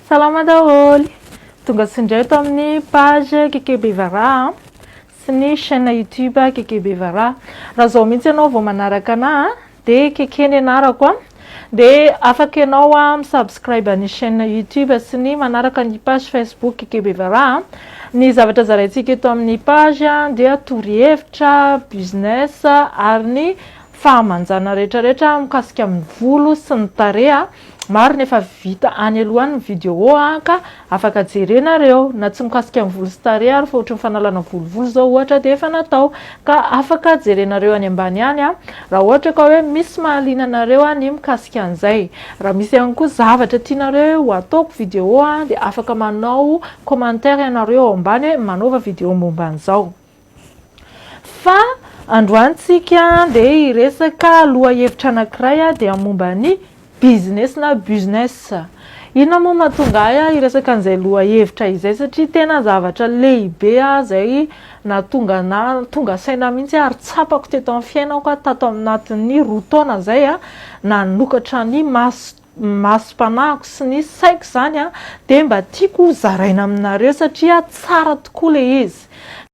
Salama daholo! Tonga soa indray eto amin'ny page Keke Bevara sy ny chaîne YouTube Keke Bevara. Raha izao mihitsy ianao vao manaraka anah dia Keke ny anarako a. Dia afaka ianao mi-subscribe ny chaîne YouTube sy ny manaraka ny page Facebook Keke Bevara. Ny zavatra zaraintsika eto amin'ny page dia torohevitra, business ary ny fahamanjana rehetrarehetra mikasika amin'ny volo sy ny tarehy. Maro ny efa vita any aloha any ny vidéo ka afaka jerenareo na tsy mikasika ny volo sy tarehy ary fa ohatry ny fanalana volovolo izao ohatra dia efa natao ka afaka jerenareo any ambany any raha ohatra ka hoe misy mahaliana anareo ny mikasika an'izay. Raha misy ihany koa zavatra tianareo ho ataoko vidéo dia afaka manao commentaire ianareo ao ambany hoe manaova vidéo momba an'izao. Fa androany tsika dia hiresaka lohahevitra anankiray dia momba ny business na business. Inona moa mahatonga ahy hiresaka an'izay lohahevitra izay satria tena zavatra lehibe izay nahatonga na tonga saina mihitsy ary tsapako teto amin'ny fiainako tato anatin'ny 2 taona izay nanokatra ny maso masom-panahiko sy ny saiko izany dia mba tiako zaraina aminareo satria tsara tokoa ilay izy.